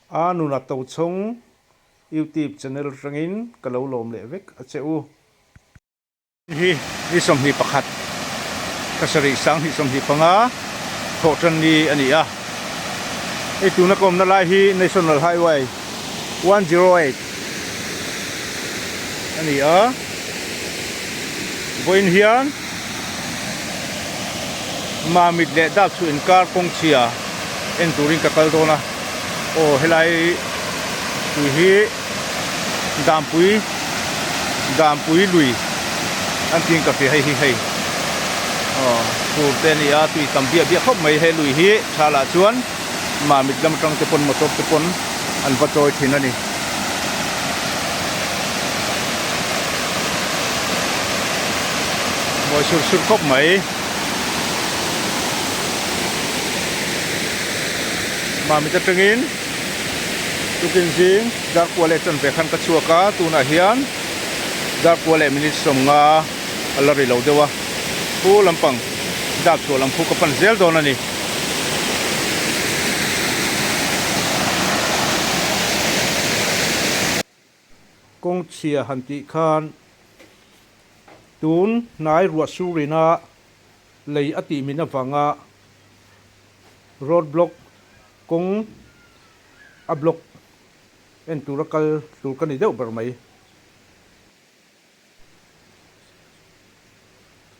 A nuna Tochhawng YouTube channel atangin ka lo lawm leh vek a che u. Hi ni 21 pasarih sanghnih 25 thawh tan ni a ni a. Hei tuna ka awmna lai hi National Highway 108 a ni a. Vawiin hian Mamit leh Dapchhuah inkar kawng chhia en turin ka kal dawn a. Aw helai tui hi Dampui Dampui lui an tiin ka hria hei hi hei aw fur te a ni a tui tam biah biah khawp mai he lui hi thalah chuan Mamit lam atang te pawn motor te pawn an va chawi thin a ni. Mawi sur sur khawp mai. Mamit atangin tukin zing darkua leh chanve khan ka chhuak a tunah hian darkua leh minute 50 a la ri lo deuh a khu lampang dap chhuah lam khu ka pan zel dawn a ni. Kawng chhia han tih khan tun hnai ruah surina lei a tih min avanga road block kawng a block en tura kal tur ka ni deuh ber mai.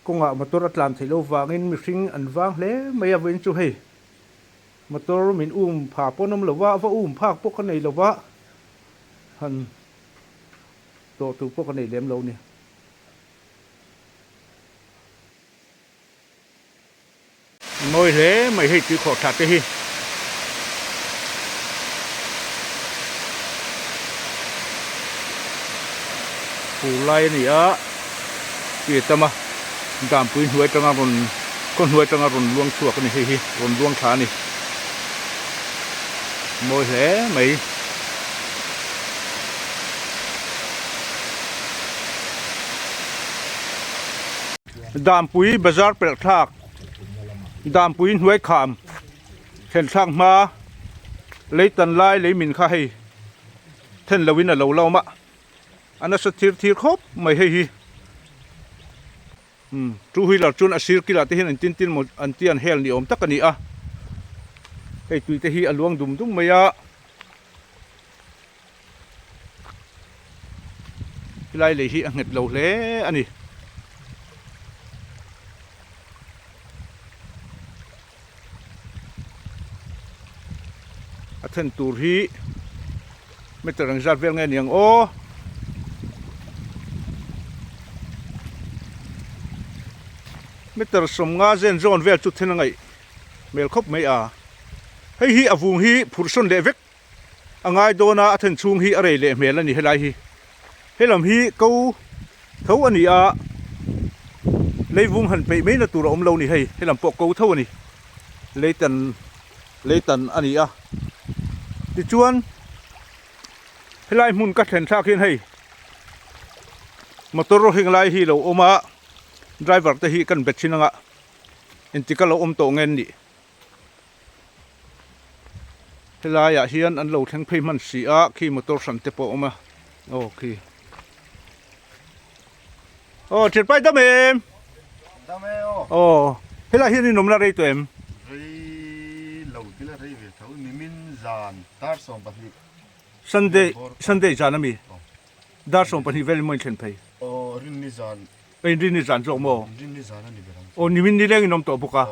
Kawngah motor a tlan theih loh vangin mihring an vang hle mai a vawiin chu hei motor min um pha pawh an awm lo va, va um phak pawh ka nei lo va, han tawh tur pawh ka nei lem lo a ni. Mawi hle mai hei tui khawh tha te hi. Fur lai a ni a, tui a tam a, dampui hnuai atanga rawn khaw hnuai atanga rawn luang chhuak a ni hei hi, rawn luang thla a ni. Mawi hle mai. Dampui bazar pelh thlak Dampui hnuai kham thlen thlak hma lei tan lai lei min kha hei then lo in a lo la awm a a nasa thir thir khawp mai hei hi umm two wheeler chuan a sir kilah te hian an tin tin maw an ti an hel ni awm tak a ni a hei tui te hi a luang dum dum mai a. Helai lei hi a nghet lo hle a ni. A then tur hi meter ang zat vel nge ni ang aw. Meter 50 zen zawn vel chu then a ngaih hmel khawp mai a. Hei hi a vung hi phurh sawn leh vek. A ngai dawn a, a then chhung hi a rei leh hmel a ni helai hi. Helam hi ko tho a ni a, leivung han peih mai na tur a awm lo ni hei, helam pawh ko tho a ni, leitan leitan a ni a. Tichuan helai hmun ka thlen thlak hian hei motor heng lai hi lo awm a, driver te hi kan bet thin anga engtik a lo awm tawh nge an nih. Helaiah hian an lo thleng phei hman si a khi motor hran te pawh a awm a aw khi aw thianpai dam em dam e aw aw helai hian in awmna rei tawh em rei lo tila rei ve tho nimin zan dar 12 Sunday Sunday zan ami dar 12 vel in maw in thlen phei aw rinni zan Inrinni zan zawk maw? Inrinni zan a ni ber ang chu. Aw nimin nileng in awm tawh bawk a.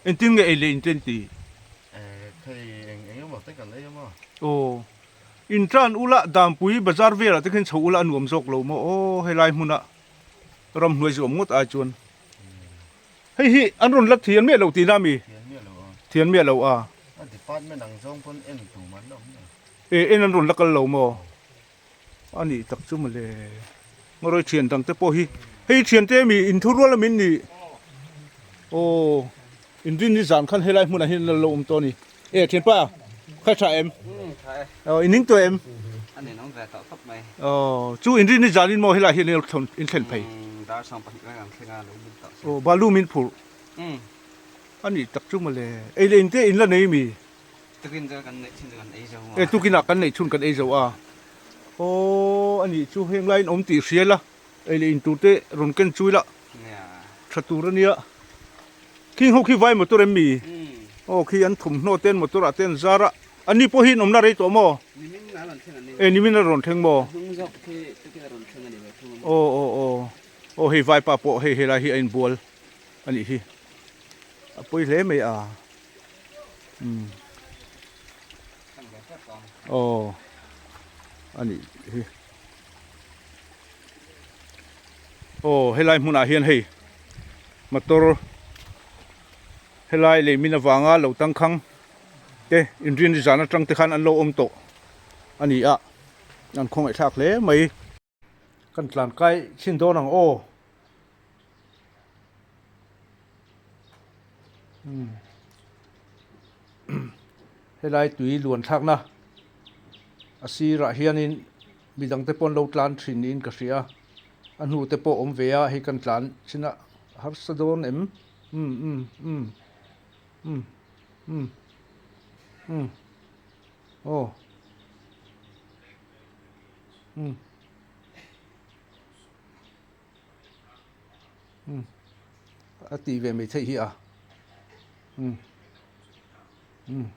Engtin nge ei leh in ten ti? Eh thei eng eng emaw te kan ei a maw? Aw in tan ula Dampui bazar velah te khin chho ula a nuam zawk lo maw? Aw helai hmuna ramhnuai zu awm ngawt ai chuan. Hei hi an rawn la thian miah lo tihna ami? Thian miah lo a. Thian miah lo a. A department ang zawng pawn en tum an la awm lo. Eh en an rawn la kal lo maw? A nih tak chu mawle. Ngarawih thian dang te pawh hi hei thian te mi in thu rual a min nih. Aw in rin ni zan khan helai hmunah hian an lo awm tawh a ni. E thianpa khai tha em? Aw in ning tawh em? A nin awm ve tawh khawp mai. Aw chu in rin ni zan in maw helai hian in thlen phei. Dar 12 vek an thleng a lo lut tawh. Aw balu min phurh. A nih tak chu mawle. Ei leh in te in la nei mi? Tukin chu kan neih chhun chu kan ei zo a. E tukinah kan neih chhun kan ei zo a. Aw anih chu heng laiin awm tih hria la, ei leh in tur te rawn ken chui la tha tur a nia. Khing ho khi vai motor em mi? Aw khi an thawmhnaw te an motor ah te an zar a, an ni pawh hi an awmna rei tawh maw? E nimin a rawn thleng maw? Aw aw aw aw hei vaipa pawh hei helai hi a inbual a nih hi a pawi hle mai a umm aw a nih hi aw helai hmunah hian hei motor helai lei min avanga lo tangkhang te inrin zan atang te khan an lo awm tawh a ni a an khawngaihthlak hle mai. Kan tlan kai chhin dawn ang aw. Helai tui luan thlakna a sirah hianin midang te pawh an lo tlan thin niin ka hria a hnu te pawh awm ve a hei kan tlan chhin a harsa dawn em umm umm umm umm umm umm aw. Umm. Umm. A tih ve mai theih hi a. Umm. Umm.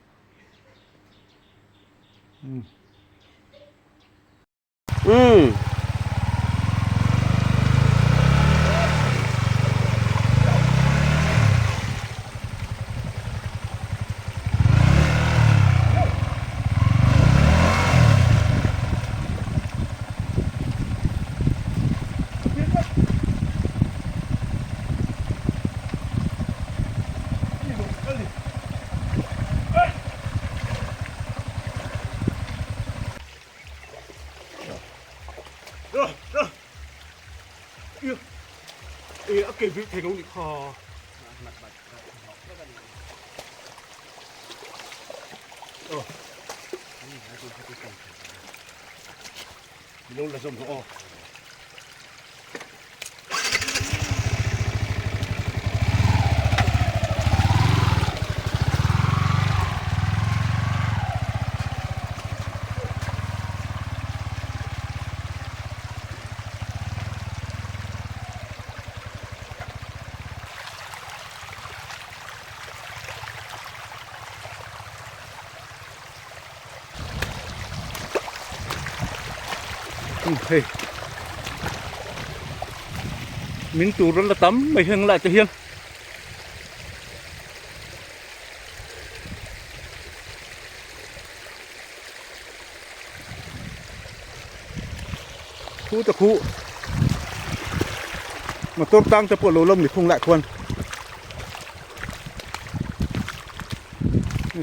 Umm. Umm. A ke bik thei lo nih kha. Lo la zawm rawh aw. Hei min tur an la tam mai heng lai te hian Khu ta khu motor tang te pawh lo lawm ni khung lai khuan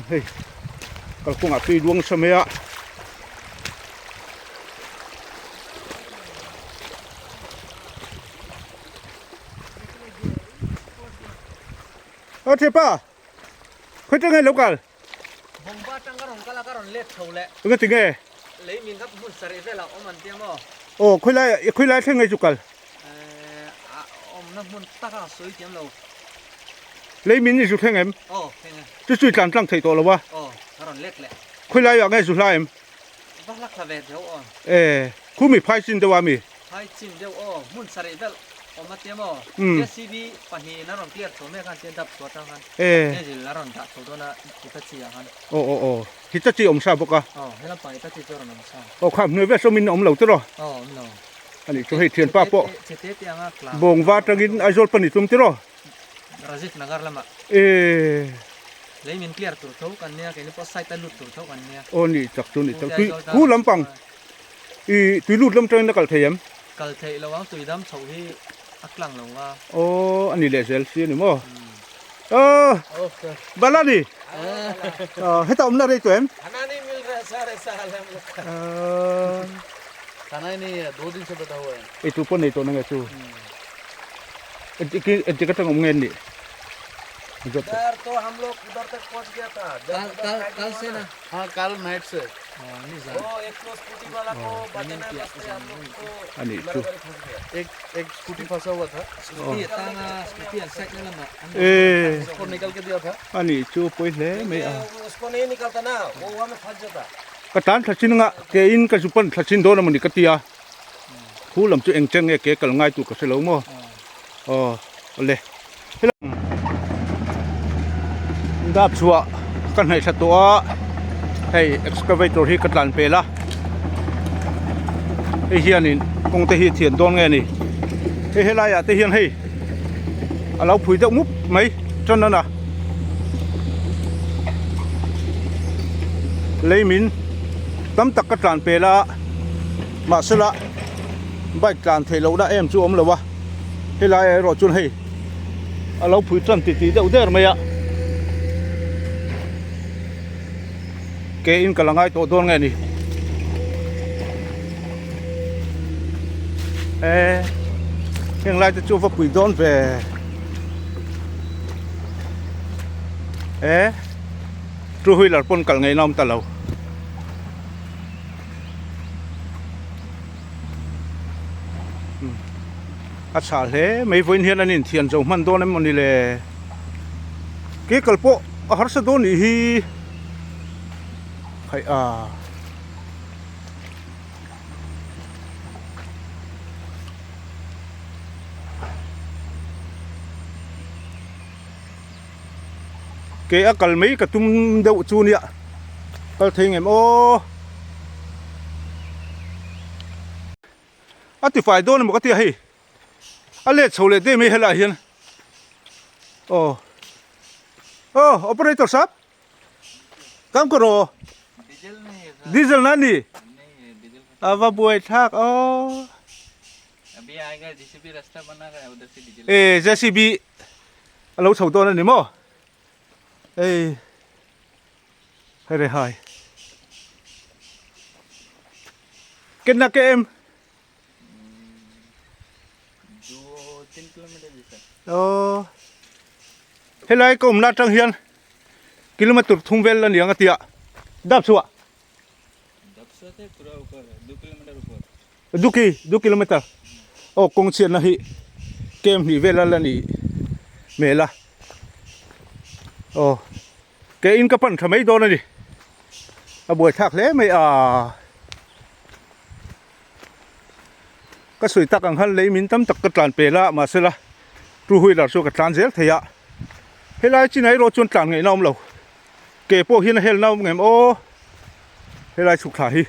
hei kalkawngah tui luang nasa mai a. Ơ thiệp pa khoi tang nge lo kal Bomba tang ka rawn kal a ka rawn let tho leh. Enge ti nge? Lei min kha hmun sarih velah awm an tia maw? Aw khoi lai khoi lai thleng nge chu kal? Eh a awmna hmun tak a sawi thiam lo. Lei min i zu thleng em? Aw thleng e. Chu chu i tlan tlang theih tawh lo a. Aw ka rawn let leh. Khoi lai ah nge zu hla em? Va hlak thla ve deuh aw. Eh khu mi phai chin deuh a mi? Phai chin deuh aw hmun sarih vel awm a tia maw? JCB pahnihin a rawn clear chho mek a an tia dap chhuah atang khan. Diesel a rawn dah chho dawn a Hitachi ah khan. Aw aw aw Hitachi awm sa bawk a. Aw he lampang Hitachi chu a rawn awm sa. Aw kha hnuai vel sawmin a awm lo tiraw? Aw awm lo. A nih chu hei thianpa pawh Chete te anga tlang. Bawngva atangin Aizawl pan i tum tiraw? Rajiv Nagar lamah. E. Lei min clear tur tho kan nia keini pawh site a lut tur tho kan nia. Aw ni chak chu ni chak tui khu lampang i tui lut lam tangin a kal thei em? Kal theih lo ang tui dam chhoh hi a tlang lo a. Aw a ni leh zel si a ni maw? Aw Bala ni heta awmna rei tawh em? Ei tu pawh nei tawh na nge chu? Entik atang awm nge an nih? A nih chu. A nih chu pawi hle mai a. Ka tan thla chin anga ke in ka zu pan thla chin dawn a mawni ka ti a. Khu lam chu eng chen nge ke kal ngai tur ka hre lo maw. Aw awle dap chhuah ka hnaih thla tawh a hei excavator hi ka tlan pel a hei hianin kawng te hi a thian dawn nge ni hei helai ah te hian hei a lo phui deuh mup mai tan a na lei min tam tak ka tlan pel a mahsela bike tlan theih lohna em chu a awm lo a. Helai ah erawh chuan hei a lo phui tan ti tih deuh der mai a ke in ka la ngai tawh dawn nge ni e heng lai te chu va pui dawn ve e two wheeler pawn kal ngei na awm ta lo. A chhah hle mai vawiin hian an inthian zo hman dawn em mawni le ke kal pawh a harsa dawn nih hi hei a Ke a kal mai ka tum deuh chu nia kal thei ngem aw a ti fai dawn emaw ka tia hei a let chho leh daih mai helaiah hian aw aw operator sap kam ka rawh diesel na ni a va buai thlak aw e jcb a lo chho dawn a ni maw hei hei re hai kenna ke em aw helai ka awmna atang hian kilometer thum vel a ni ang a tia dap chhuah Duki, du kilometer aw kawng chhiatna hi kem hnih vel a la nih hmel a aw ke in ka pan tha mai dawn a ni a buai thlak hle mai a ka sawi tak ang khan lei min tam tak ka tlan pel a mahsela two wheeler chu ka tlan zel thei a helai chinah erawh chuan tlan ngaihna a awm lo ke pawh hian a helna a awm ngem aw helai chhuk thla hi.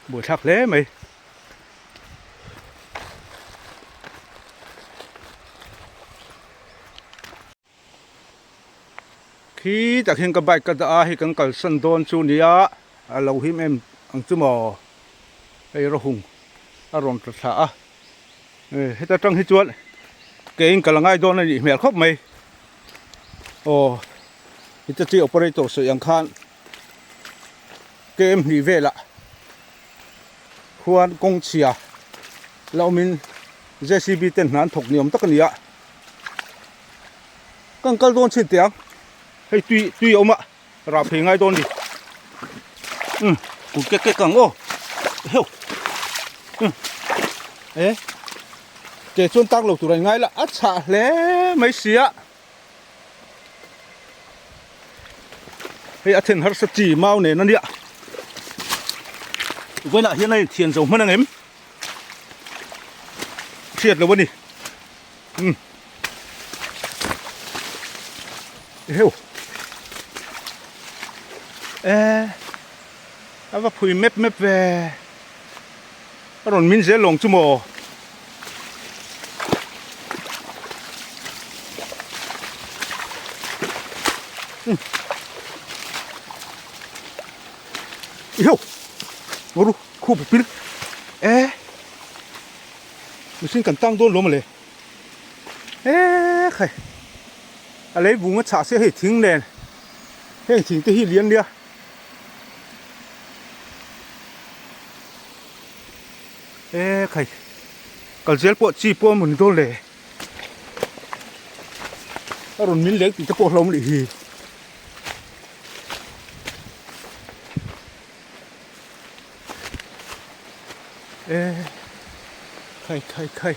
Buaithlak hle mai. Khi tak hian ka bike ka dah a hei kan kalsan dawn chu nia a lo him em ang chu maw hei rawhung a rawn tla thla a heta tang hi chuan ke in kal a ngai dawn a nih hmel khawp mai aw heta chi operator sawi ang khan. Kem hnih velah khuan kawng chhia la awmin JCB ten hna an thawk ni awm tak a ni a, kan kal dawn chhin teh ang hei tui tui a awm a rah phei ngai dawn a ni umm kut kek kek ang aw heuh umm e ke chuan tak lo tur a ngai la a chhah hle mai si a. Hei a then harsa chi mau nen a nia vawiinah hian a inthian zo hman ang em hriat lo a ni umm eheu e a va phui mep mep ve a rawn min zel lawng chu maw. Iho Ngaru khu pil e mihring kan tang dawn lo mawle e khai a lei vung a chhah se hei thing nen heng thing te hi lian nia. E khai kal zel pawh chi pawh a mun dawn le a rawn min leng tih te pawh hlauhawm leh hi. E khai khai khai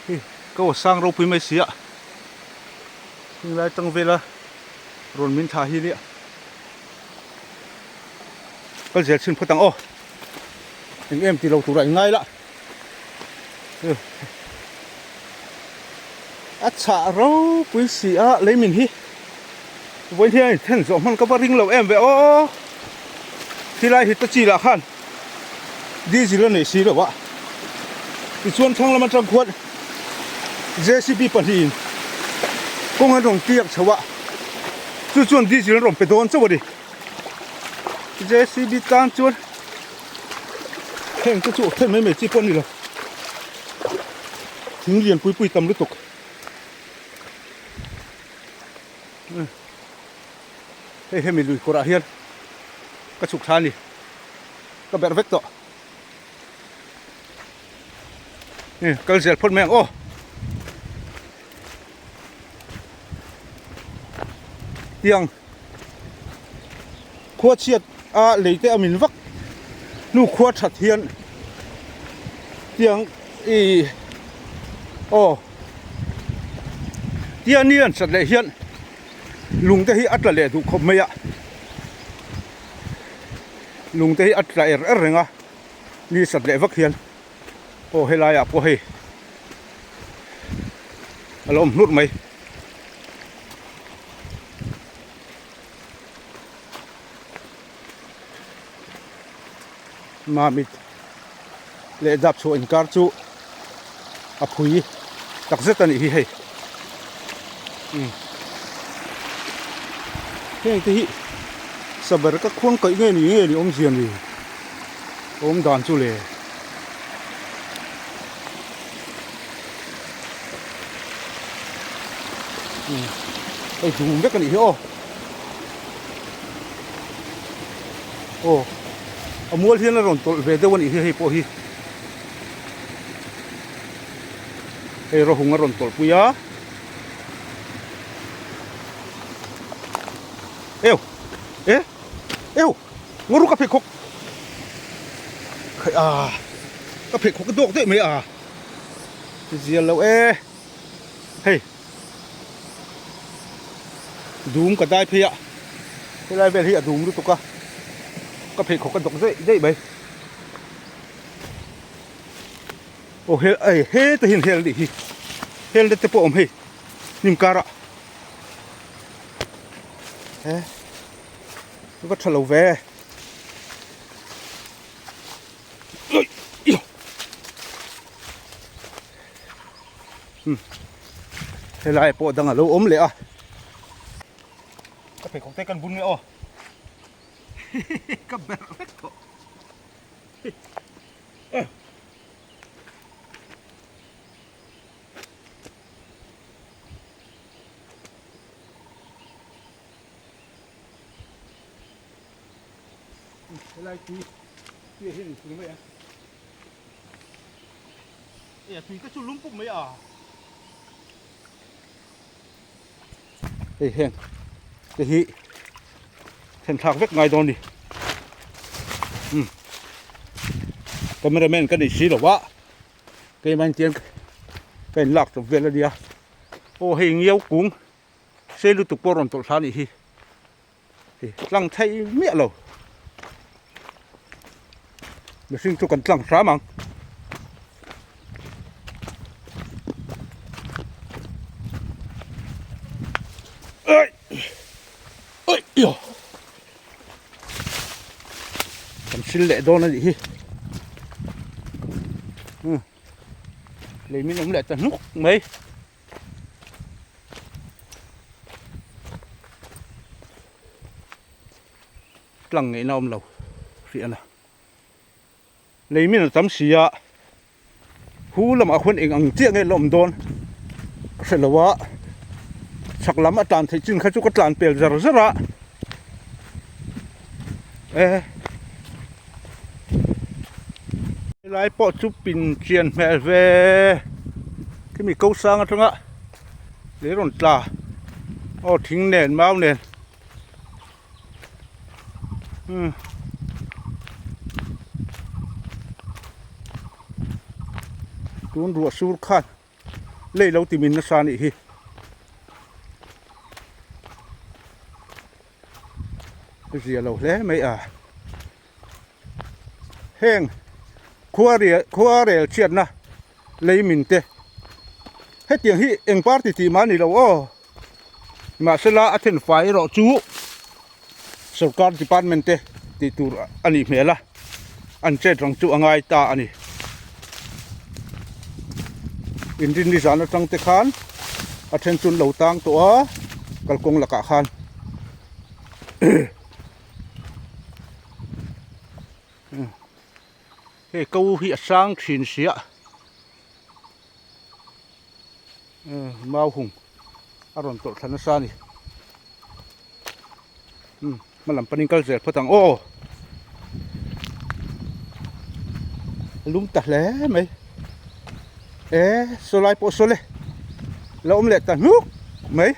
hei ko a sang ropui mai si a heng lai tang vela rawn min thlah hi nia kal zel chhin phawt ang aw eng em tilo turah i ngai la a chhah ropui si a lei min hi vawiin hian in then zawh hman ka va ring lo em ve aw khilai hi ta chi lah khan diesel a nei si lo a tichuan thlang lam atang khuan J_C_B pahnihin kawng an rawn clear chho a chu chuan diesel an rawn pe dawn chauh a ni J_C_B tan chuan heng te chu then mai mai chi pawh a ni lo thing lian pui pui tam lutuk. Hei hemi lui kawrah hian ka chhuk thla a ni ka berh vek tawh e kal zel phawt mai ang aw tiang khua chhiat a lei te a min vak hnu khua that hian tiang ih aw. Tia ni an chat leh hian lung te hi a tla leh duh khawp mai a, lung te hi a tla er er reng a, ni sat leh vak hian aw helai ah pawh hei a lo awm hnurh mai. Mamit leh dap chhuah inkar chu a phui tak zet a nih hi hei umm heng te hi saber ka khuang kaih nge ni nge ni awmzia ni awm dan chu le umm hei dum vek a nih hi aw. Aw a mual hian a rawn tawlh ve deuh a nih hi hei pawh hi hei rawhung a rawn tawlh pui a eu e eu ngaw ru ka pheikhawk khai a ka pheikhawk a dawk daih mai a zial lo e hei. Dum ka dai phei a, helai vel hi a dum lutuk a, ka pheikhawk a dawk daih daih mai. Aw hel ei heta hian hel anih hi, hel te pawh a awm hei hnim karah he va tha lo ve. Helai pawh dang a lo awm leh a. Ka pheikhawk te kan bun nge aw. Ka berh vek tawh. Helai tui tui hian in pui mai a. E tui te chu lum pup mai a. Hei heng te hi then thlak vek ngai dawn ni. Um cameraman ka nei si lo a keimah in tiang ka in lak chawp vel a nia. Aw hei ngiau kung sei lutuk pawh rawn tawlh thla a nih hi. Tlang theih miah lo. Mihring chu kan tlang hram ang. Oi! Oi! Yo! Kan sil leh dawn a nih hi. Hmm. Lei min awm leh ta hnuk mai. Tlang ngeihna awm lo hrih a na. Lei min a tam si a, hu lamah khuan eng ang chiah nge la awm dawn ka hre lo a, chhak lam a tlan theih chin kha chu ka tlan pel zar zar a, e helai pawh chu pin chian hmel ve khimi ko sang atanga lei rawn tla aw thing nen mau nen. Tun ruah sur khan lei lo ti min nasa anih hi. Zia lo hle mai a. Heng khua rel chhiatna lei min te hetiang hi eng party tih mah a ni lo aw. Mahsela a then fai erawh chu sorkar department te tih tur a nih hmel a, an chet rang chu a ngai ta a ni. Inrinni zan atang te khan a then chu an lo tang tawh a, kalkawng lakah khan. Hei ko hi a sang thin sia. Mau hung a rawn tawlh thla nasa a ni. Umm hma lam panin kal zel phawt ang aw. A lum ta hle mai. E saw lai pawh saw le. La awm leh ta hnuk mai.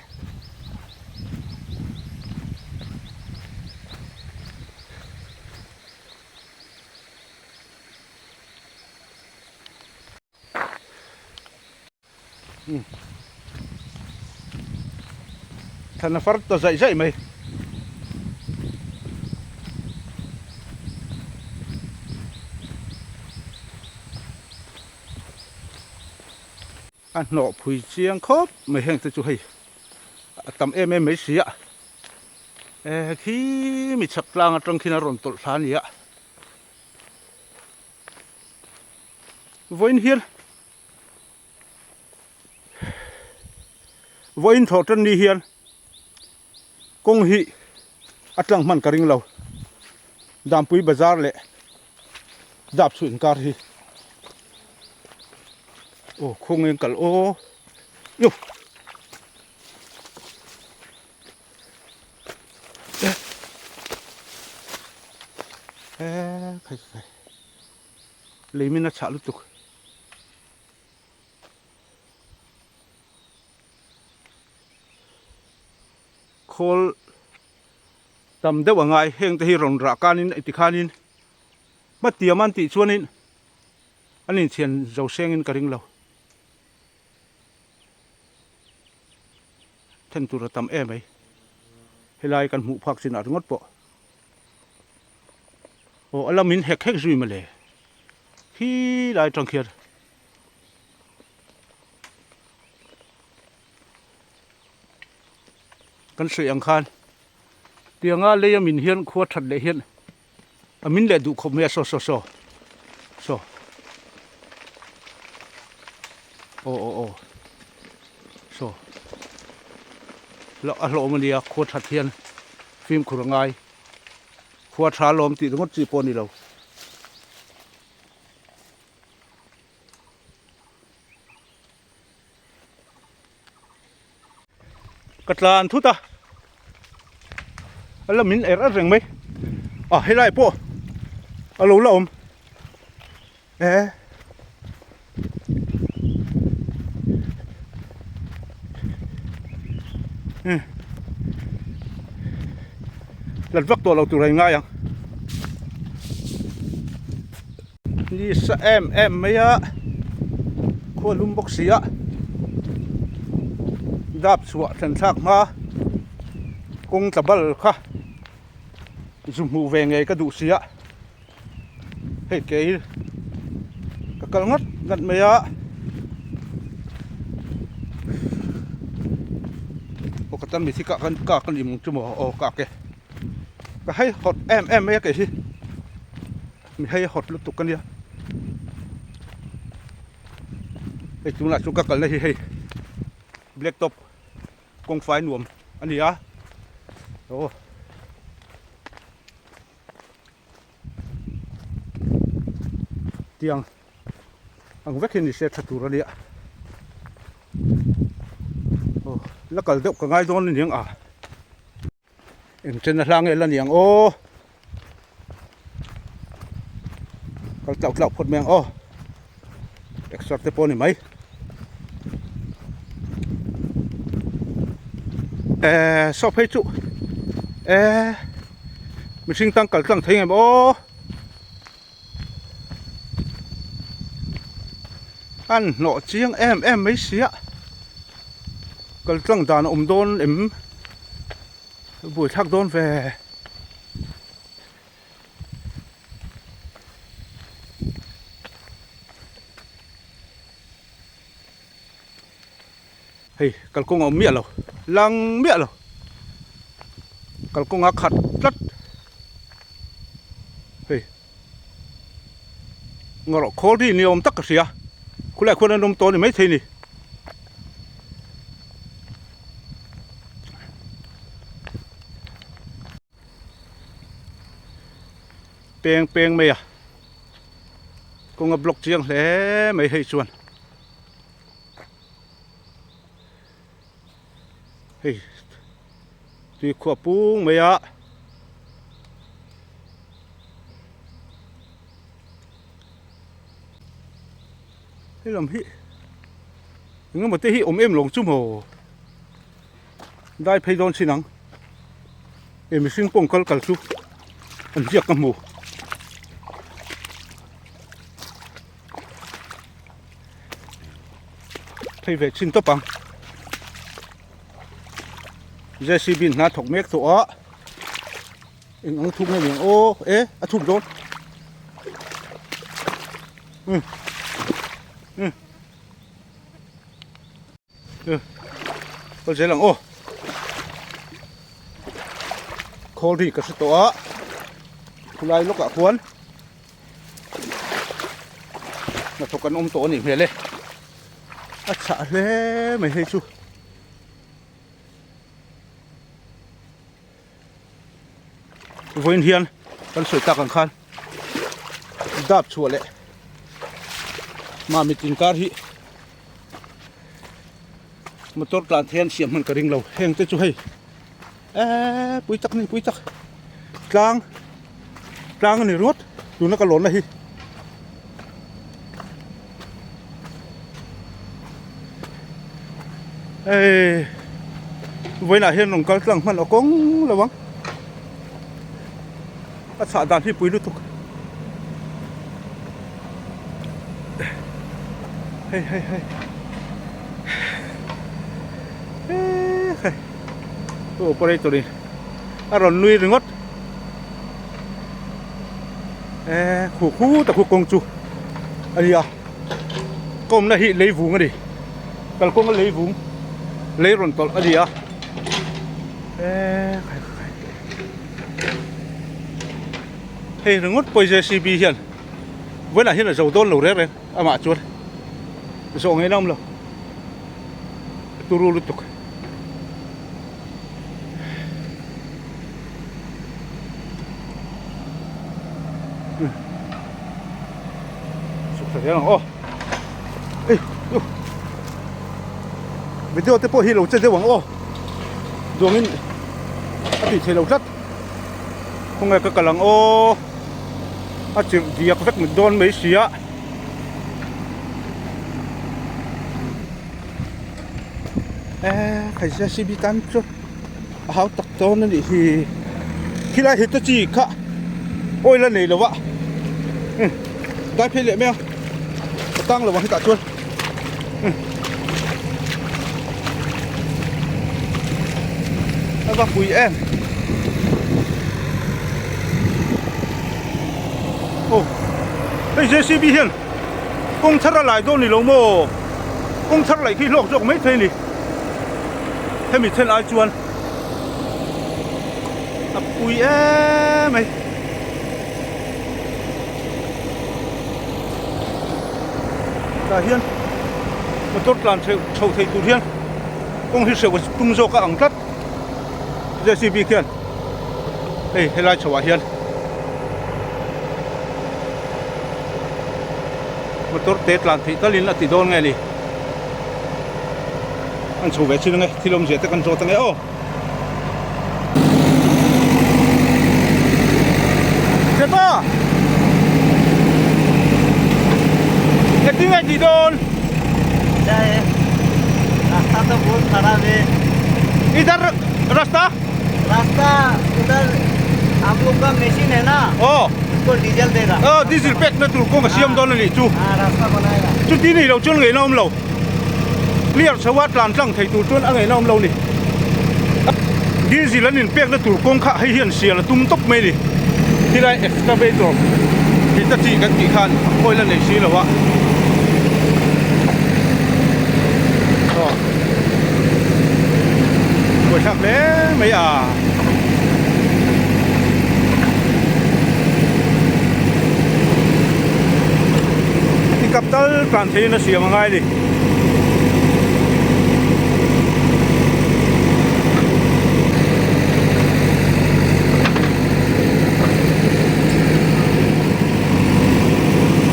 Thlan a far ta zaih zaih mai. A hnawh phui chiang khawp mai heng te chu hei a tam em em mai si a. Eh khi mi chhak tlang atang khin a rawn tawlh thla a ni a. Vawiin hian vawiin thawh tan ni hian kawng hi a tlang hman ka ring lo Dampui bazar leh dap chhuah inkar hi aw khawnge kal aw yu. Lei min a chhah lutuk. Khawl tam deuh a ngai heng te hi rawn rah kanin tikhanin hmatiam an tih chuanin an inthian zo sengin ka ring lo. Then tur a tam em mai. Helai kan hmuh phak chinah ringawt pawh. Aw a lamin hek hek zui mawle. Khi lai atang khian. Kan sawi ang khan tianga lei a min hian khua that leh hian A min leh duh khawp mai a saw saw saw saw aw aw aw saw a hlawm a nia khua that hian fimkhur a ngai khua tha lawm tih ringawt chi pawh a ni lo. Ka tlan thut a, a la min er er reng mai, a helai pawh a lo la awm e. Lat vak tawh lo tur a ingai ang. Ni sa em em mai a, khua lum bawk si a, dap chhuah thlen thlak hma kawng tla bal kha zu hmuh ve ngei ka duh si a, hei kei ka kal ngat ngat mai a, aw ka tan mithi kah khan kak a ni mawng chu maw aw kak e, ka hei hawt em em mai a kei hi. Mi hei hawt lutuk a nia hei tunah chuan ka kalna hi hei black top kawng fai nuam a ni a aw tiang ang vek hi ni se tha tur a nia aw la kal deuh ka ngai dawn a niang a. Eng chen a hlang nge la ni ang aw kal tlauh tlauh phawt mai ang aw extra te pawh a ni mai eh saw phei chu eh mihring tang kal tlang thei ngem aw. An hnawh chiang em em mai sia. Kal tlang dan a awm dawn em? Buaithlak dawn ve. Hei kalkawng a awm miah lo lang miah lo kalkawng a khat tlat hei ngawrh khawl ri ni awm tak ka hria khulai khuan an awm tawh a ni maithei a ni. Peng peng mai a kawng a block chiang hle mai hei chuan. Hei tui khuah pung mai a hei lam hi eng emaw te hi awm em lawng chu maw dai phei dawn chin ang he mihring pawh kal kal chu an ziak ka hmu. Phei ve chin tawp ang. JCB in hna thawk mek tawh a. Eng ang thuk nge ni ang aw e a thuk dawn. Um. Um. Kal zel ang aw. Khawl ri ka hre tawh a. Khulai lawkah khuan hnathawk an awm tawh a nih hmel e. A chhah hle mai hei chu. Vawiin hian kan sawi tak ang khan dap chhuah leh Mamit inkar hi motor tlan thei an siam hman ka ring lo heng te chu hei eee pui tak a ni pui tak tlang tlang a ni ringawt tuna ka lawnna hi. Hei vawiinah hian rawn kal tlang hman aw kawng lo ang a chhah dan hi pui lutuk hei hei hei hei operator in a rawn nui ringawt eh khu khu tak khu kawng chu a ni a kawmna hi lei vung a ni kalkawng a lei vung lei rawn tawlh a ni a eh hei ringawt pawh J C B hian vawiinah hian a zo dawn lo reng reng amah chuan zawh ngei na awm lo turu lutuk. Chhuk thla zel ang aw. Ei u. Video te pawh hi lo che deuh ang aw. Duangin a tih theih loh tlat. Khawnge ka kal ang aw. A chirh diak vek dawn mai sia. Eee khaizia cb tan chu a hau tak dawn a nih hi khilai heta chi kha oil a nei lo a um dai phei leh mai a a tang lo ang hetah chuan um a va pui em aw hei jcb hian kawng thar a lai dawn ni lo maw. Kawng thar laih khi hlawk zawk mai thei a ni. Hemi then ai chuan a pui em mai. Tah hian motor tlan chho chho thei tur hian kawng hi hreuh a tum zawk a ang tlat J C B khian hei helai chho ah hian. Motor te tlan theih talin a ti dawn nge ni an chho ve chin ange thil awmzia te kan zawt ange aw. Chepa! Engtin nge tih dawn? Rasta to bahut kharab hai. Idhar rasta? Rasta udhar hum log. का मशीन है ना Aw. उसको डीजल देगा Aw diesel pek na tur kawng a siam dawn a nih chu. हाँ रास्ता बनाएगा Chuti ni lo chuan ngaihna awm lo. Clear chho a tlan tlang thei tur chuan a ngaihna awm lo ni. Diesel an inpekna tur kawng kha hei hian sial a tum tawp mai a ni. Khilai excavator Hitachi kan tih khan oil a nei si lo a. Aw buaithlak hle mai a. Pickup tal tlan theihin a siam a ngai a ni.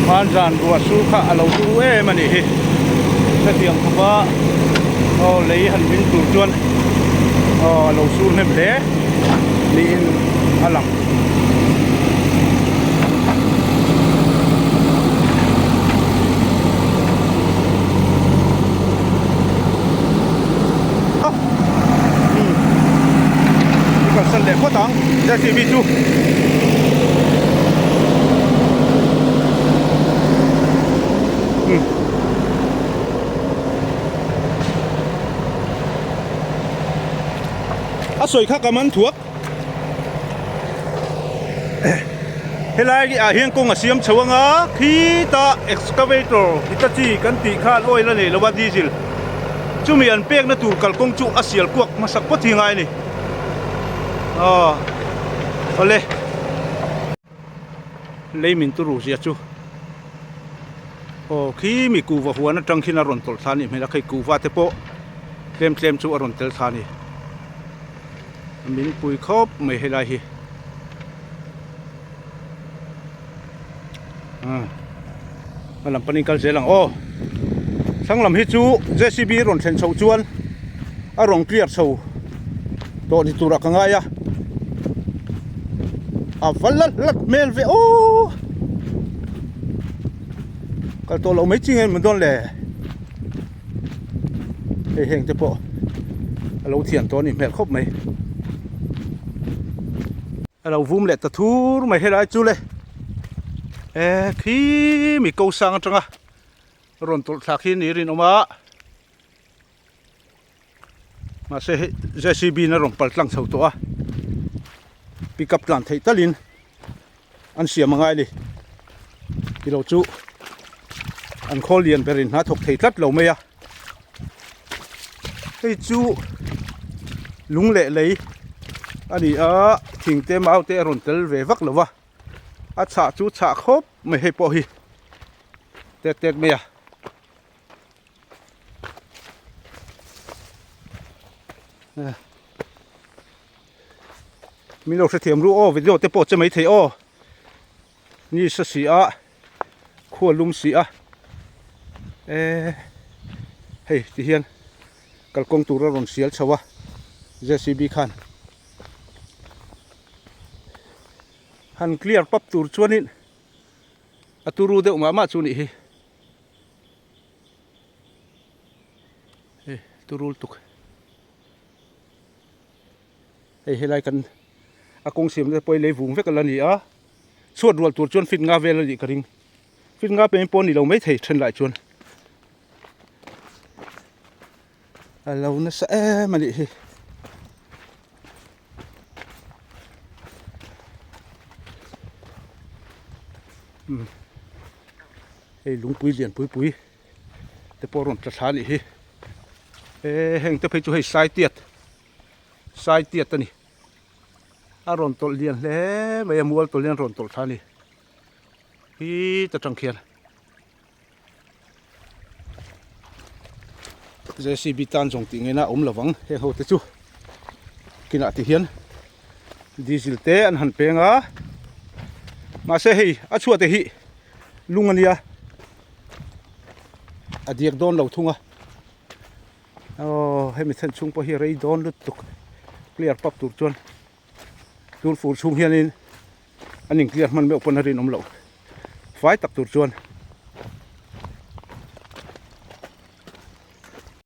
Hmanzan ruah su kha a lo du em a nih hi. Hetiang khawpa aw lei han hming tur chuan aw a lo sur hnem hle niin a lang. I kalsan leh phawt ang JCB chu. A sawi kha ka man thuak. Helai ah hian kawng a siam chho anga khita excavator Hitachi kan tih khan oil a nei lo a diesel chumi an pekna tur kalkawng chu a sial kuak hmasak phawt hi ngai a ni aw awle lei min turu zia chu aw khi mi kuhva huan atang khin a rawn tawlh thla a nih hmel a khei kuhva te pawh tlem tlem chu a rawn tel thla a ni. Min pui khawp mai helai hi a lam panin kal zel ang aw thlang lam hi chu JCB rawn thlen chhoh chuan a rawn clear chho tawh ni turah ka ngai a a va la hlat hmel ve aw kal tawh loh mai chi nge maw dawn le. Hei heng te pawh a lo thian tawh a nih hmel khawp mai. A lo vum leh ta thur mai helai chu le e khi mi ko sang atanga rawn tawlh thlak hi ni rinawm a mahse hei JCB in a rawn pal tlang chho tawh a pickup tlan theih talin an siam angai a ni tilo chu an khawl lian berin hna thawk thei tlat lo mai a hei chu lung leh lei a ni a thing te mau te a rawn tel ve vak lo va a chhah chu chhah khawp mai hei pawh hi tek tek mai a. Min lo hrethiam ru aw video te pawh che maithei aw ni sa si a khua lum si a eh hei ti hian kalkawng tur a rawn sial chho a JCB khan han clear pap tur chuanin a turu deuh mah mah chu nih hi hei turu lutuk. Hei helai kan a kawng siam te pawh hi lei vung vek a la ni a chhuat rual tur chuan fit nga vel a nih ka ring fit nga peng pawh a ni lo maithei then lai chuan a lo nasa em a nih hi. Hei lungpui lian pui pui te pawh a rawn tla thla a nih hi eh heng te phei chu hei sai tiat sai tiat a ni a rawn tawlh lian hle mai a mual tawlh hian a rawn tawlh thla a ni hi ta tang khian JCB tan zawng tih ngaihna a awm lo vang heng ho te chu kinah ti hian diesel te an han peng a mahse hei a chhuah te hi lung a nia. A diak dawn lo thung a aw hemi then chhung pawh hi a rei dawn lutuk clear pap tur chuan tur fur chhung hianin an in clear hman meuh pawn a rinawm loh fai tak tur chuan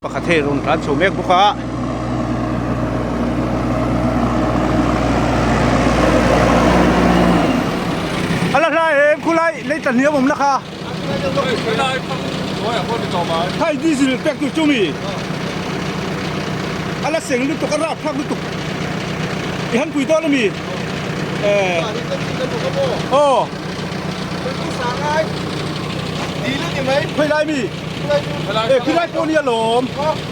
Pakhat hei rawn tlan chho mek bawk a. Hei diesel pek tur chu mi a la seng lutuk a rap thlak lutuk i han pui dawn ami eh aw Khawilai mi eh khilai pawh nia lawm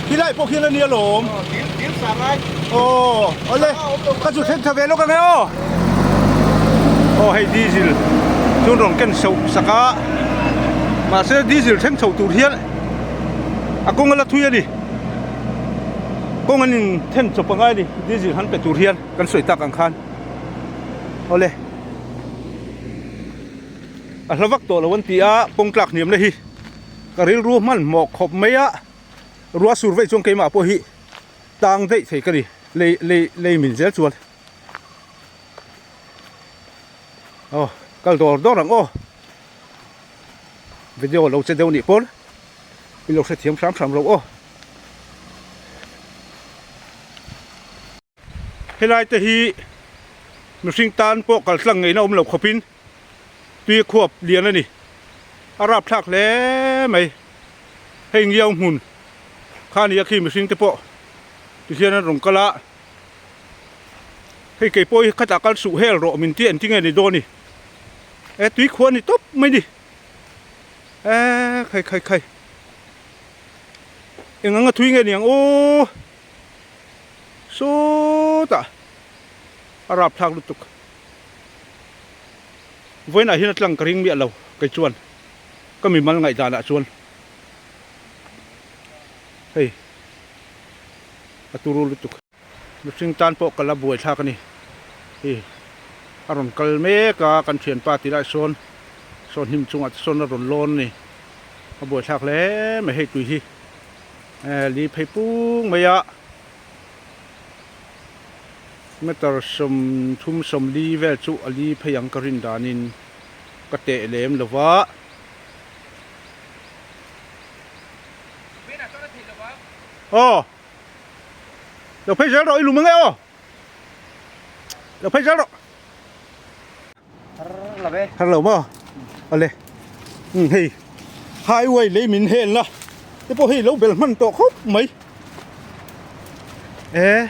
khilai pawh khian a nia lawm aw awle ka zu thleng tha ve lawk ang e aw aw hei diesel chu rawn ken chhoh sak a mahse diesel thleng chhoh tur hian a kawng a la thui a ni kawng an in then chawp angai a ni diesel han pe tur hian kan sawi tak ang khan awle. A hla vak tawh lo an ti a, kawng tlak hniamna hi ka rilru hmanhmawh khawp mai a, ruah sur veih chuan keimah pawh hi tang daih thei ka ni, lei lei lei min zel chuan aw kal dawr dawr ang aw, video lo che deuh nih pawn i lo hrethiam hram hram lo aw. Helai te hi mihring tan pawh kal tlang ngeihna awm lo khawpin tui khuap lian a ni. A rapthlak hle mai. Hei ngiau hmun kha nia khi mihring te pawh tihian an rawn kal a. Hei kei pawh hi khatah kal suh hel rawh min ti engtin nge ni dawn ni. E tui khua ni tawp mai ni. E khai khai khai. Eng anga thui nge ni ang aw. Sawtah a rapthlak lutuk. Vawiinah hian a tlang ka ring miah lo kei chuan ka mimal ngaihdanah chuan hei a turu lutuk. Mihring tan pawh ka la buaithlak a ni. Hei a rawn kal mek a kan thianpa tih lai sawn sawn hnim chungah te sawn a rawn lawn a ni. A buaithlak hle mai hei tui hi. Li phei pung mai a meter 30 40 vel chu a li phei ang ka rin danin ka teh lem lo va. Aw lo phei zel rawh i lum ange aw lo phei zel rawh. Har lo maw? Awle. Umm hei highway lei min hel na te pawh hei lo bel hman tawh khawp mai. E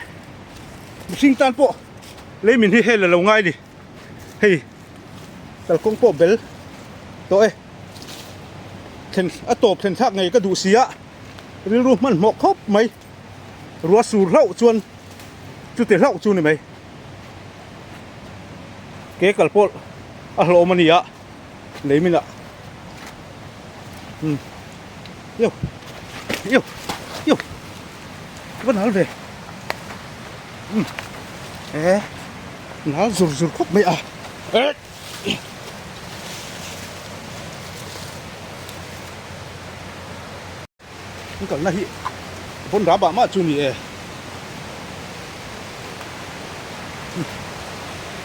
mihring tan pawh lei min hi hel a lo ngai ni. Hei kalkawng pawh bel tawh e. Thlen a tawp thlen thlak ngei ka duh si a rilru hmanhmawh khawp mai. Ruah sur hlauh chuan chute hlauh chu ni mai. Ke kal pawh a hlawm a ni a lei minah umm io io io va nal ve umm e nal zur zur khawp mai a eh. An kalna hi vawn rah mah mah chu ni e.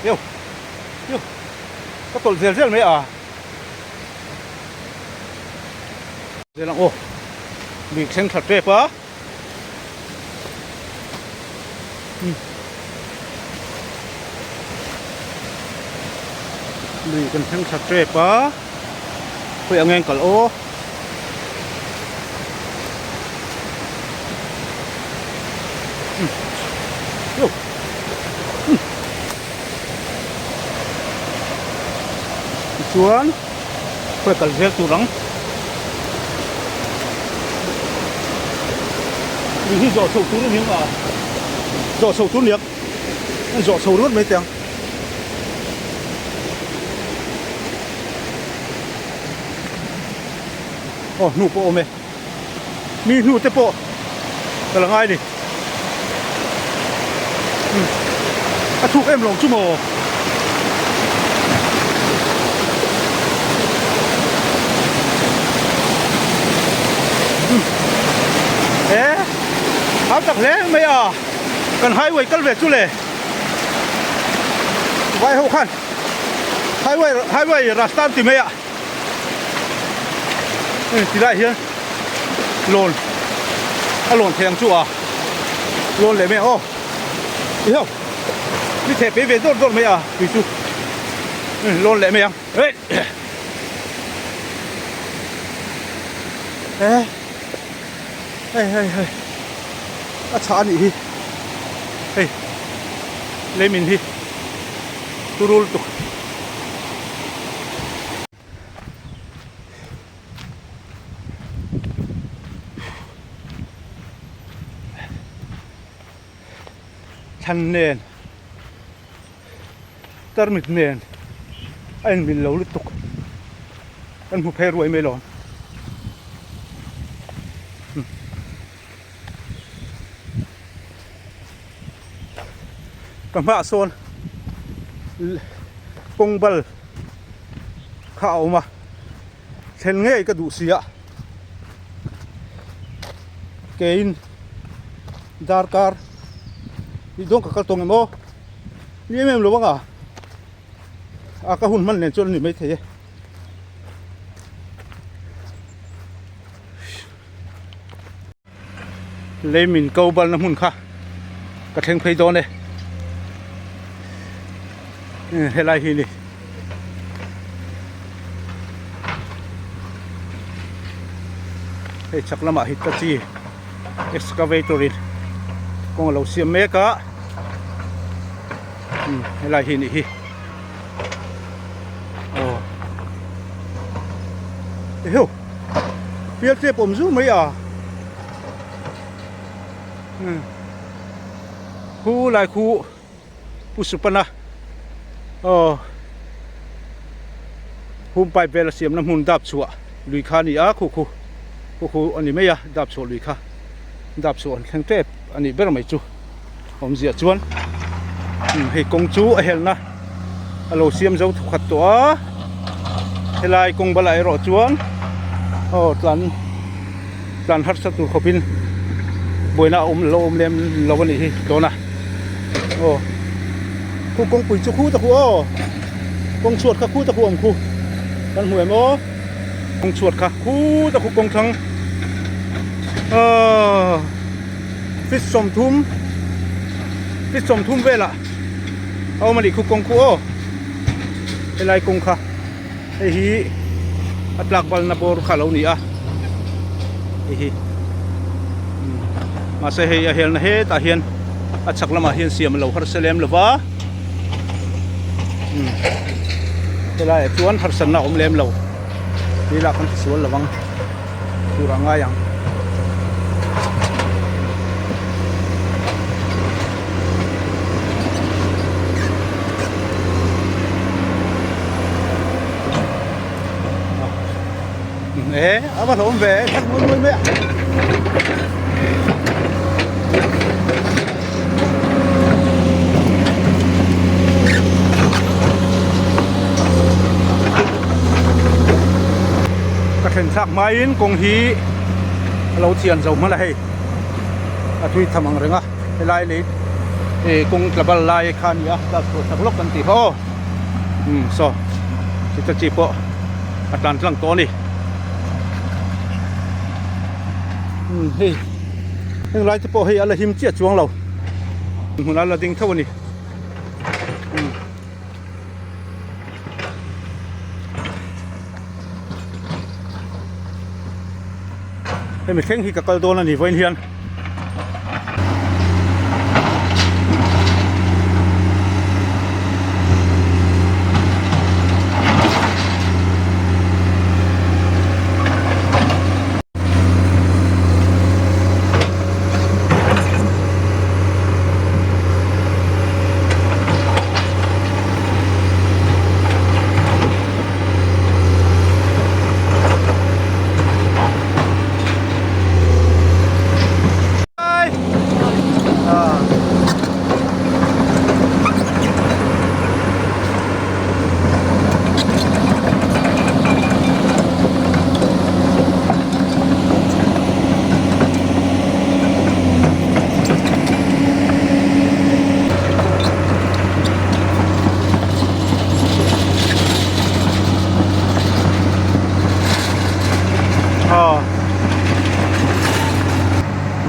Io io ka tawlh zel zel mai a. Zel ang aw lui thleng thla tep a. Lui kan thleng thla tep a khawi ang eng kal aw. Tichuan khawi kal zel tur ang. Lui hi zawh chho tur a ni ang a, zawh chho tur a ni ang, an zawh chho ringawt mai teh ang. Aw hnu pawh a awm e, mi hnu te pawh ka la ngai a ni, a thuk em lo chu maw. He hau tak hle mai a kan highway kal ve chu le vai ho khan highway highway rasta an ti mai a ti lai hian lawn a lawn thei ang chu a lawn leh mai ang aw i ho ni theh pe ve dawr dawr mai a tui chu lawn leh mai ang. E hei hei hei a chhah a nih hi hei leimin hi turul tuk. Thlan nen tarmit nen a inmil lo lutuk kan hmu phei ruai mai lo ka hmaah sawn kawng bal kha a awm a thlen ngei ka duh si a keiin darkar tih dawn ka kal tawng em aw ni em em lo ang a a ka hun hman nen chuan a ni maithei e. Lei min ko balna hmun kha ka thleng phei dawn e helai hi ni hei chhak lamah hi taxi excavator in kawng a lo siam mek a helai hi nih hi aw eheu pial tep awm zu mai a khu lai khu pu supana aw home pipe vel a siamna hmun dap chhuah lui kha a ni a khu khu khu khu a ni mai a dap chhuah lui kha dap chhuah an thleng tep a nih ber mai chu. Awmzia chuan hei kawng chu a helna a lo siam zo thukhat tawh a helai kawng bulah erawh chuan aw tlan tlan harsa tur khawpin buaina a awm lo awm lem lo a nih hi tawna aw khu kawngpui chu khu ta khu aw kawng chhuat kha khu ta khu awm khu kan hmu em aw kawng chhuat kha khu ta khu kawng thlang aw. Feet 30 feet 30 velah a awm a nih khu kawng khu aw helai kawng kha hei hi a tlak balna bawr kha a lo ni a hei hi mahse hei a helna hetah hian a chhak lamah hian siam a lo harsa lem lo va helaiah chuan harsatna a awm lem lo tih lah kan tisual lo ang. Tur a ngai ang. E a va hlawm ve thak muai muai mai a. Ka thlen thlak hmain kawng hi a lo thian zo hman a hei a thui tham ang reng a helai lei eh kawng tla bal lai kha a ni a class pawh chak lawk kan tih kha aw umm saw chita chi pawh a tlan tlang tawh a ni umm hei heng lai te pawh hei a la him chiah chuang lo hmunah a la ding tho a ni umm. Hemi thleng hi ka kal dawn a ni vawiin hian.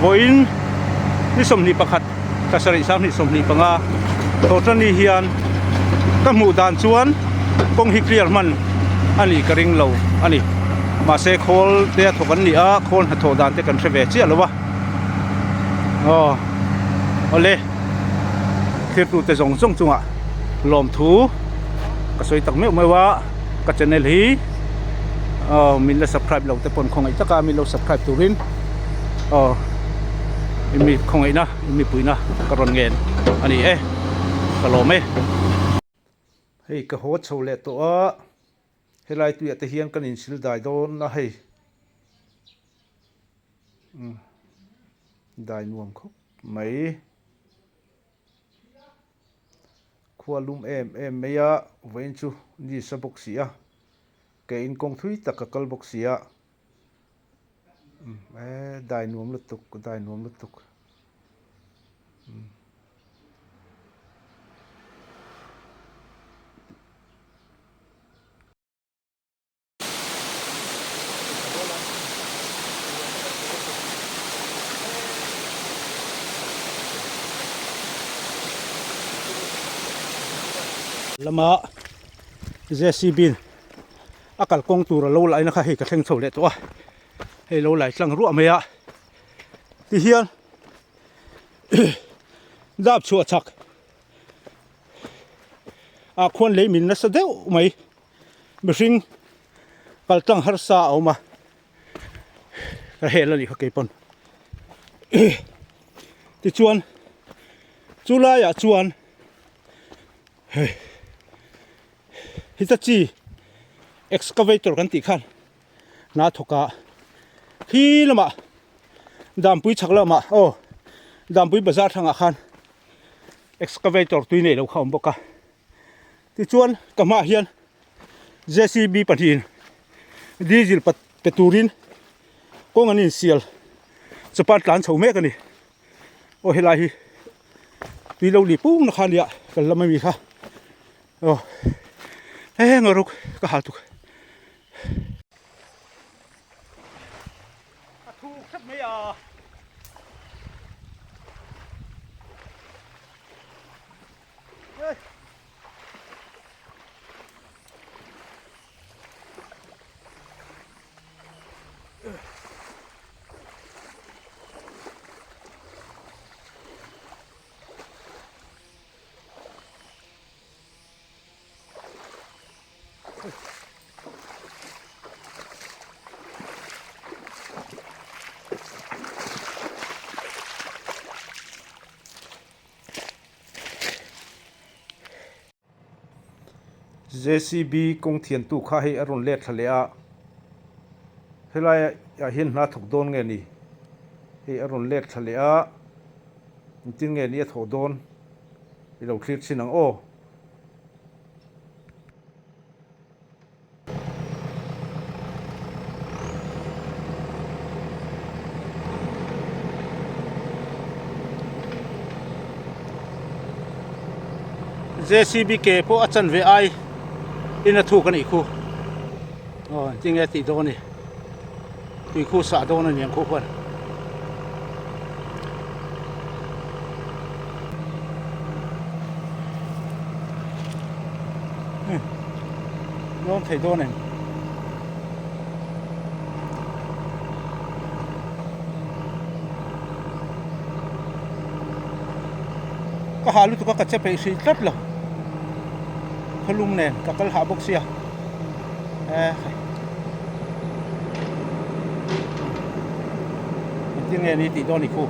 Vawiin ni 21 thla sarih 22 25 thawhṭanni hian ka hmuh dan chuan kawng hi clear hman a nih ka ring lo a ni. Mahse khawl te a thawk an ni a, khawl hnathawh dan te kan hre ve chiah lo a. Aw awle thirtute zawng zawng chungah lawmthu ka sawi tak meuh meuh a, ka channel hi aw min la subscribe lo te pawn khawngaih taka min lo subscribe turin aw mi khawngaihna mipuina ka rawn ngen a ni e ka lawm e. Hei ka haw chho leh tawh a, helai tuiah te hian kan insil dai dawn a hei umm dai nuam khawp mai khua lum em em mai a vawiin chu ni sa bawk si a ke in kawng thui tak ka kal bawk si a umm e dai nuam lutuk dai nuam lutuk umm. Lama JCB a kalkawng tur a lo laina kha hei ka thleng chho leh tawh a hei lo lai tlang ruah mai a tihian dap chhuah chak ah khuan lei min nasa deuh mai mihring kal tlang harsa a awm a ka hel a nih kha keipawn tichuan chu laiah chuan hei hitachi excavator kan tih khan hna thawk a khi lamah Dampui chhak lamah aw Dampui bazar thlangah khan excavator tui neih loh kha a awm bawk a tichuan ka hmaah hian J_C_B pahnihin diesel pe turin kawng an insial chupa tlan chho mek a ni aw helai hi tui lo li pung na kha nia kan lam ami kha aw eng a ruk ka hal tuk. A thuk hrep mai a. Hey. JCB kawng thiantu kha hei a rawn let thla leh a, helai ah hian hna thawk dawn nge ni? Hei a rawn let thla leh a, engtin nge ni a thawh dawn i lo thlir chhin ang aw. JCB ke pawh a chan ve ai in a thuk a nih khu aw tinge tih dawn a ni tui khu sah dawn a ni ang khuh huan. Lawm thei dawn em? Ka hah lutuk a ka che peih hrih tlat lo. Khawlum nen ka kal hah bawk sia. Engtin nge ni tih dawn i khu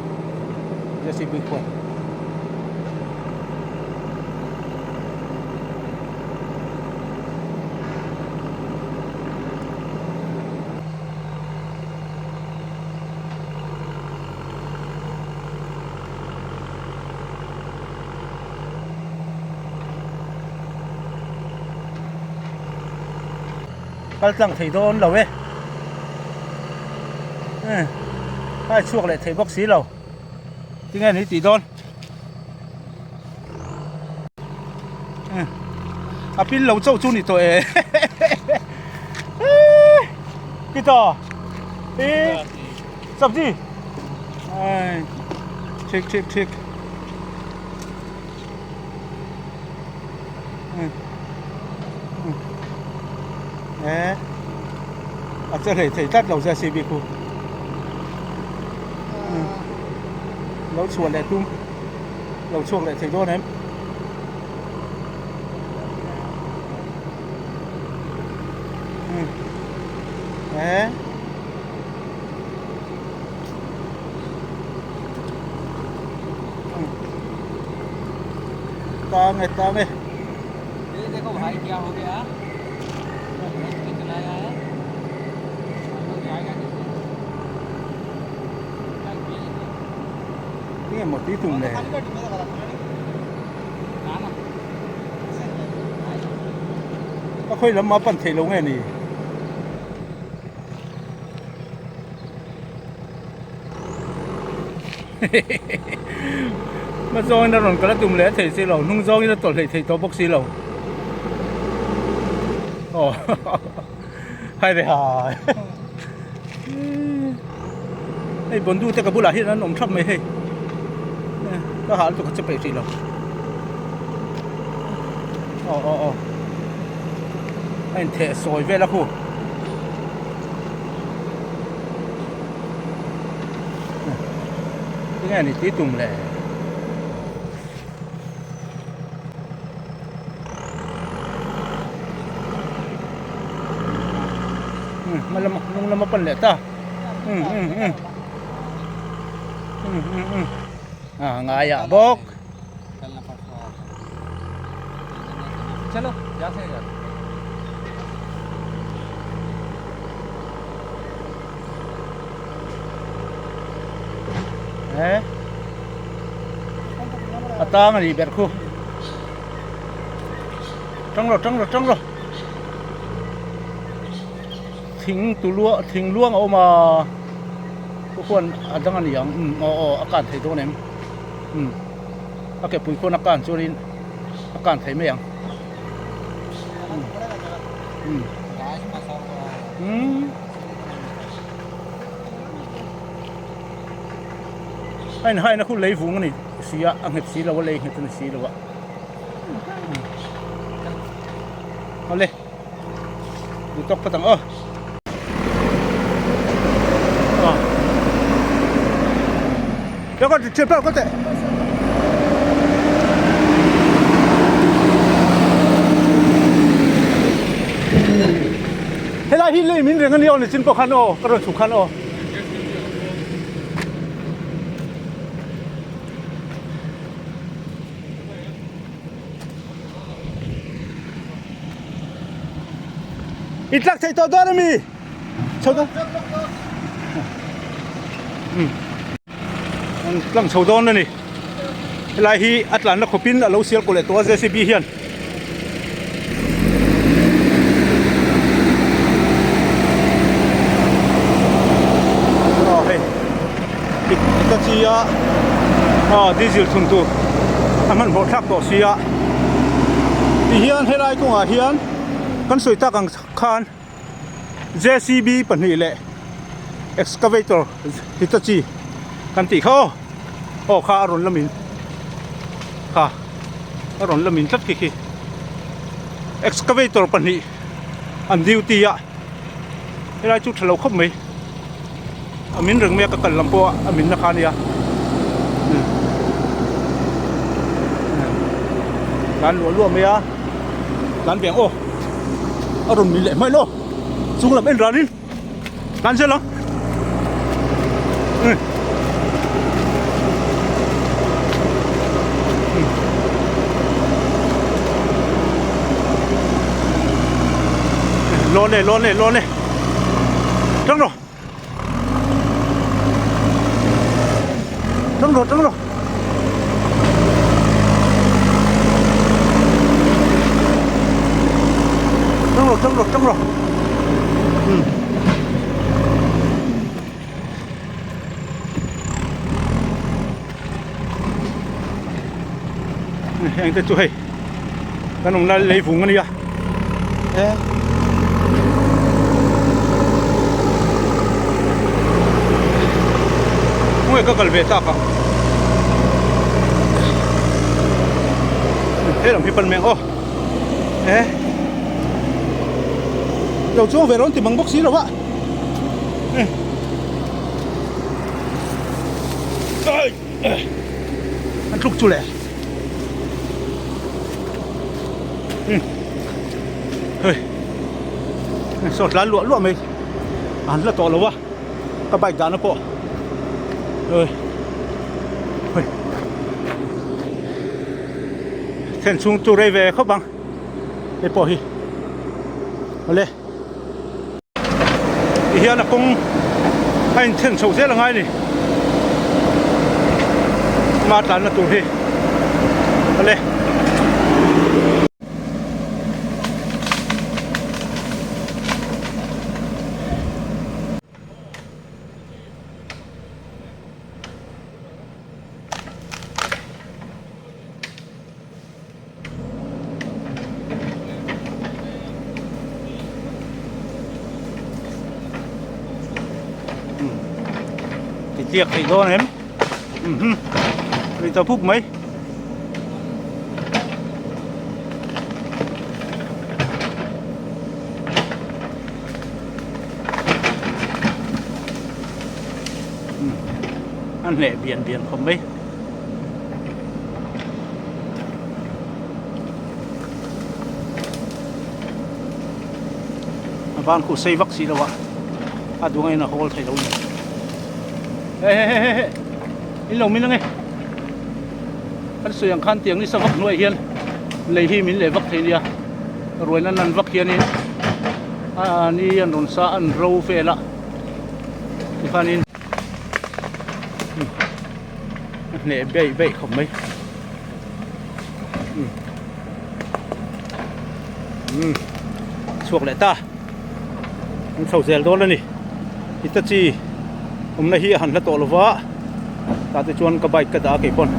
JCB khuan. Kal tlang thei dawn lo e a chhuak leh thei bawk si lo tinge ni tih dawn a pil lo chauh chu ni tawh e kita e sabji ai thik thik thik A che hlei thei tlat lo JCB khu. Lo chhuah leh tum. Lo chhuak leh thei dawn em? Eh. Tang e tang e. ये देखो भाई क्या हो गया चलाया है Tinge maw tui tum le. A khawi lam a pan thei lo nge ni. Hma zawngin a rawn kal a tum leh a thei si lo, hnung zawngin a tawlh hleih thei tawh bawk si lo. Aw hai ve hai. Hei bondu te ka bulah hian an awm thap mai hei. Ka hal chu ka che peih hrih lo. Aw aw aw. A intheh sawi vel a khu. Tinge ni tih tum le? Hma lama hnung lama pan leh ta. A ngaiah bawk. Chalo ja se ja. Eh a tang a nih ber khu tang rawh tang rawh tang rawh thing tu luah thing luang a awm a khu khuan a dang a ni ang umm aw aw a kan thei dawn em umm a ke pui khuan a kan chuanin a kan thei mai ang umm umm a inhaina khu lei vung a ni si a a nghet si lo a lei nghet a ni si lo a awle duh tawk phawt ang aw. Helai hi lei min reng a nia aw nichin pawh khan aw ka rawn chhuk khan aw. I tlak thei tawh dawn a mi? Chho dawn. An tlang chho dawn a ni. Helai hi a tlanna khawpin a lo sial kaw leh tawh a JCB hian. Aw hei Hitachi a aw diesel thun tur a hmanhmawh thlak tawh si a. Tihian helai kawngah hian kan sawi tak ang khan JCB pahnih leh excavator Hitachi kan tih kha aw aw kha a rawn la min kha a rawn la min tlat khi khi excavator pahnih an duty a helai chu tha lo khawp mai a min reng mai a ka kal lam pawh a min na kha a nia tlan luah luah mai a tlan ve ang aw a rawn min leh hmain aw chung lam en ranin tlan zel ang lawn e lawn e lawn e tang rawh Tang rawh tang rawh. Tang rawh tang rawh tang rawh. Um. Heng te chu hei kan awm lai lei vung a nia. E. Khawnge ka kal ve tak ang. He lam hi pan mai ang aw. E. Lo chuang ve rawn ti mang bawk si lo a. An tluk chu le. Hei. Saw tlan luah luah mai. A han la tawh lo a. Ka bike dahna pawh. Hei. Hei. Then chhung chu rei ve khawp ang. Hei pawh hi. Awle. Ti hian a kawng a inthen chhoh zel a ngai a ni hma tlanna tur hi awle. Ti tliak theih dawn em mhm ri ta pup mai. A hneh bian bian khawp mai. A ban khu sei vak si lo a a duang in a hawl thei lo a ni he he he he in lo min ange kan sawi ang khan tiang nisa vak hnuaiah hian lei hi min leh vak thei nia ruaina nan vak hianin a ni an rawn sa an ro vel a tikhanin. A hneh beih beih khawp mai umm chhuak leh ta an chho zel dawn a ni Hitachi awmna hi a han hla tawh lo va tah te chuan ka bike ka dah a keipawn.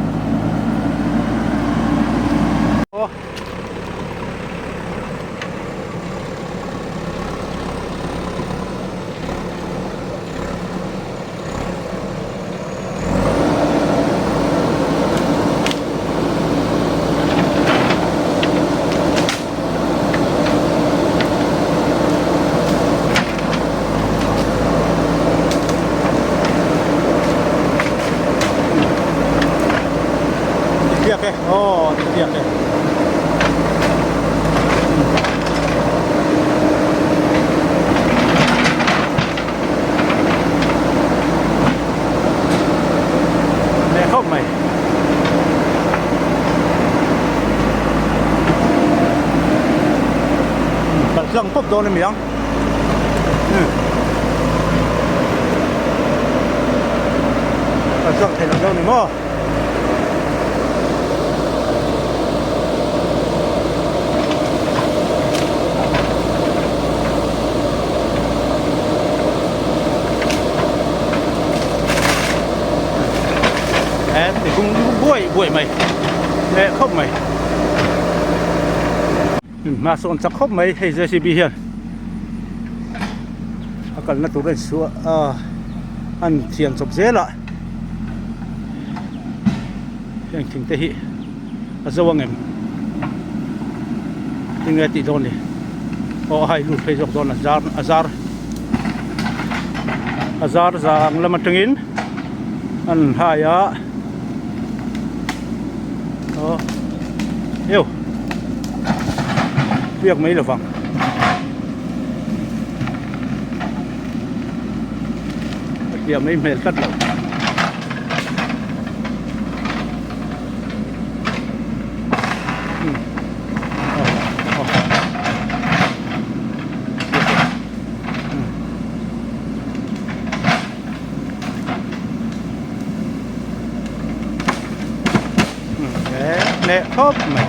Biak e aw biak e. Leh khawp mai. Kalh tlang pawp dawn a mi ang. Kalh tlang theih loh dawn ni maw. He ti bung buai buai mai leh khawp mai hma sawn chak khawp mai hei JCB hian a kalna tur a insuah a an thian chawp zel a. Heng thing te hi a zo ang em? Tinge tih dawn ni? Aw a hai lut phei zawk dawn a zar a zar a zar zang lam atangin an hai a aw eu biak mai lovang. A hliah mai hmel tlat lo. Leh khawp mai.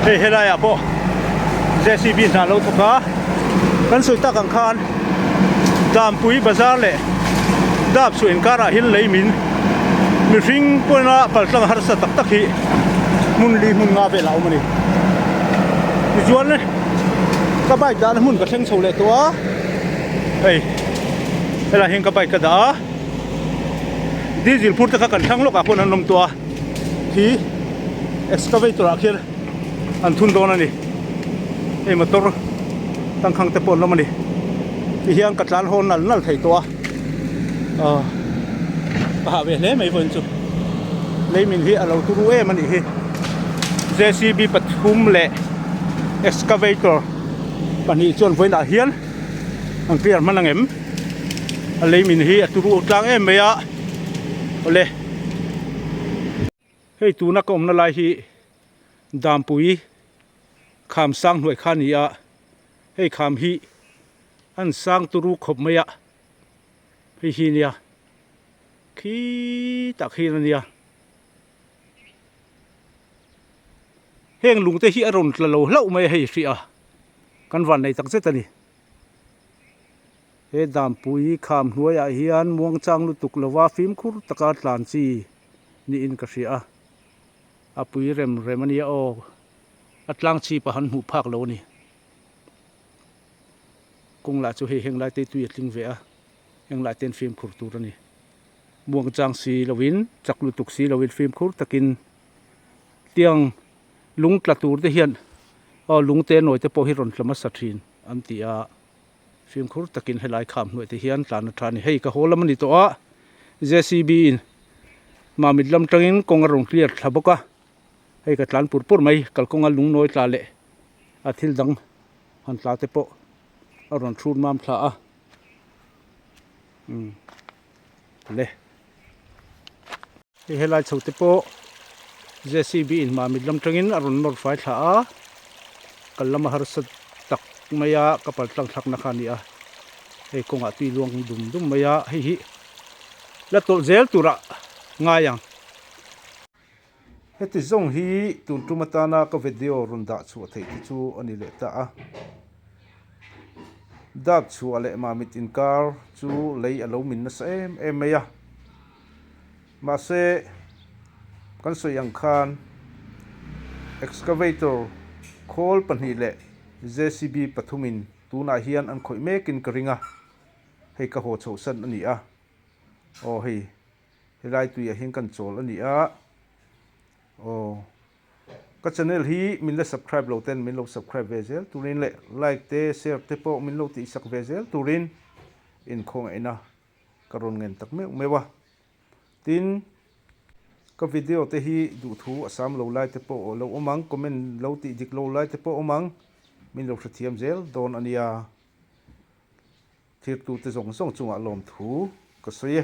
Hei helaiah pawh JCB hna lo thawk a, kan sawi tak ang khan Dampui bazar leh Dap chhuah inkarah hian lei min mihring pawina paltlang harsa tak tak hi hmun li hmun nga velah a awm a ni. Tichuan ka bike dahna hmun ka thleng chho leh tawh a, hei helaiah hian ka bike ka dah a, diesel phur te kha kan thlang lawkah khawn an awm tawh a. Khi excavator ah khian an thun dawn a ni hei motor tangkhang te pawh an awm a ni ti hian ka tlan haw nal nal thei tawh a aw ka hah ve hle mai vawiin chu leimin hi a lo turu em a nih hi J C B pathum leh excavator pahnih chuan vawiinah hian an clear hman ang em a leimin hi a turu tlang em mai a awle. Hei tuna ka awmna lai hi Dampui kham sang hnuai kha a ni a, hei kham hi an sang turu khawp mai a, hei hi nia khitah khian a nia. Heng lung te hi a rawn tla lo hlauh mai a hei hria kan van nei tak zet a ni. He Dampui kham hnuaiah hian muangchang lutuk lova fimkhur taka tlan chi niin ka hria a, a pui rem rem a nia aw, a tlang chhip a han hmuh phak lo a ni. Kawng lah chu hei heng lai te tui a tling ve a, heng lai ten fimkhur tur a ni. Muangchang si lovin, chak lutuk si lovin fimkhur takin tiang lung tla tur te hian aw lung te nawi te pawh hi rawn tla hmasa thin an ti a. Fimkhur takin helai kham hnuai te hian tlan a tha a ni. Hei ka haw lam a ni tawh a, JCB in Mamit lam tangin kawng a rawn clear thla bawk a, hei ka tlan pur pur mai, kalkawnga lungnawi tla leh a thil dang han tla te pawh a rawn hrut mam thla a, umm le. Hei helai chho te pawh JCB in Mamit lam tangin a rawn nawr fai thla a, kal lama harsa tak mai a ka pal tlang thlakna kha a ni a, hei kawngah tui luang dum dum mai a, hei hi la tawlh zel turah ngai ang. Heti zawng hi tun tum atana ka video rawn dah chhuah theih te chu a ni leh ta a, dap chhuah leh Mamit inkar chu lei a lo min nasa em em mai a. Mahse, kan sawi ang khan excavator khawl pahnih leh JCB pathumin tunah hian an khawih mekin ka ring a, hei ka haw chhoh san a ni a, aw hei helai tuiah hian kan chawl a ni a, aw ka channel hi min la subscribe lo ten min lo subscribe ve zel turin leh like te share te pawh min lo tihsak ve zel turin inkhawngaihna ka rawn ngen tak meuh meuh a. Tin, ka video te hi duhthu a sam lo lai te pawh lo awm ang, comment lo tih dik lo lai te pawh awm ang, min lo hrethiam zel dawn a nia. Thirtute zawng zawng chungah lawmthu ka sawi e.